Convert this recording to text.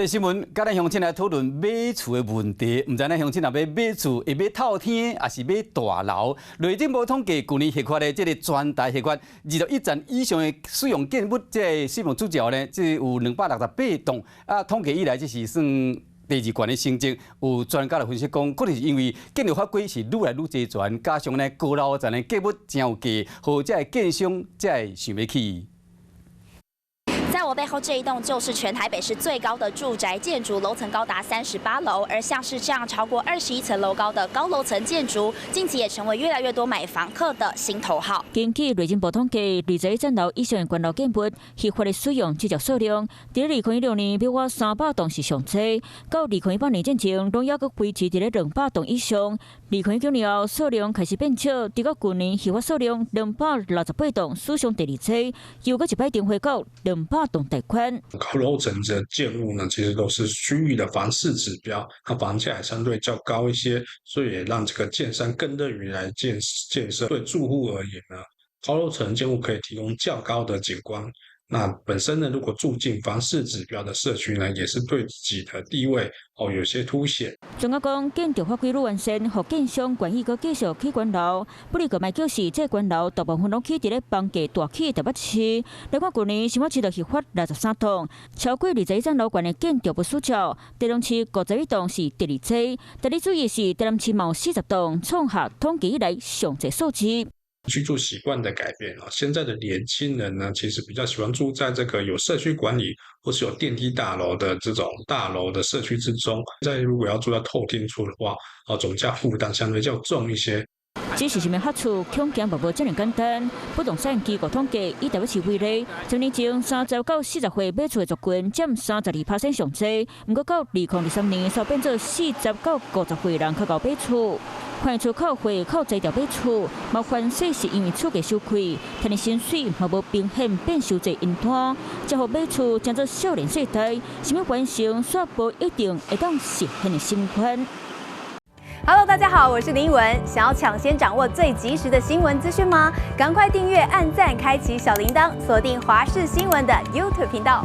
新聞，佮咱鄉親來討論買厝的問題，毋知咱鄉親若欲買厝，會買透天，抑是買大樓？內政部統計，舊年核發的這个全台核發21層以上的使用建物，這个使用執照呢，這有268棟。啊，統計以來，這是算第二懸的成績。有專家來分析講，可能是因為建築法規是愈來愈齊全，加上呢高樓層的建物誠有價，予這个建商才會想欲起。在我背後這一棟就是全台北市最高的住宅建築，樓層高達38樓。而像是這樣超過21層樓高的高樓層建築，近期也成為越來越多買房客的心頭好。根據內政部統計，21層樓以上的懸樓建物，核發的使用執照數量，佇2016年比我300棟是上濟，到2018年進前，攏猶閣維持佇咧200棟以上。2019年後，數量開始變少，直到舊年核發數量268棟，史上第二濟，又閣一擺重回到200棟大關。高樓層的建物呢，其實都是區域的房市指標，那房價也相對較高一些，所以也讓這個建商更樂於來建設。對住戶而言呢，高樓層建物可以提供較高的景觀。那本身呢，如果住進房市指標的社區呢，也是對自己的地位哦有些凸顯。專家講，建築法規愈完善，予建商願意閣繼續起懸樓。不過，閣莫叫是這懸樓大部分攏起佇咧房價大起的台北市。來看舊年新北市就核發63棟，超過21層樓懸的建築物執照，台中市51棟是第二濟。特別注意是台南市嘛有40棟，創下統計以來上濟數字。居住習慣的改變啊，現在的年輕人呢，其實比較喜歡住在這個有社區管理或是有電梯大樓的這種大樓的社區之中。在如果要住在透天厝的話，啊，總價負擔相對較重一些。只是欲合厝，恐驚嘛無遮爾簡單。不動產機構統計，以台北市為例，10年前30到40歲買厝的族群佔32%上濟，毋過到2023年，煞變做40到50歲人較𠢕買厝。看厝較會較濟條買厝，嘛反說是因為厝價收貴，趁的薪水嘛無明顯變傷濟承擔，才予買厝成做少年世代，想欲完成，煞無一定會當實現的心願。 Hello，大家好，我是林奕文。想要搶先掌握最及時的新聞資訊嗎？趕快訂閱、按讚、開啟小鈴鐺，鎖定華視新聞的 YouTube 頻道。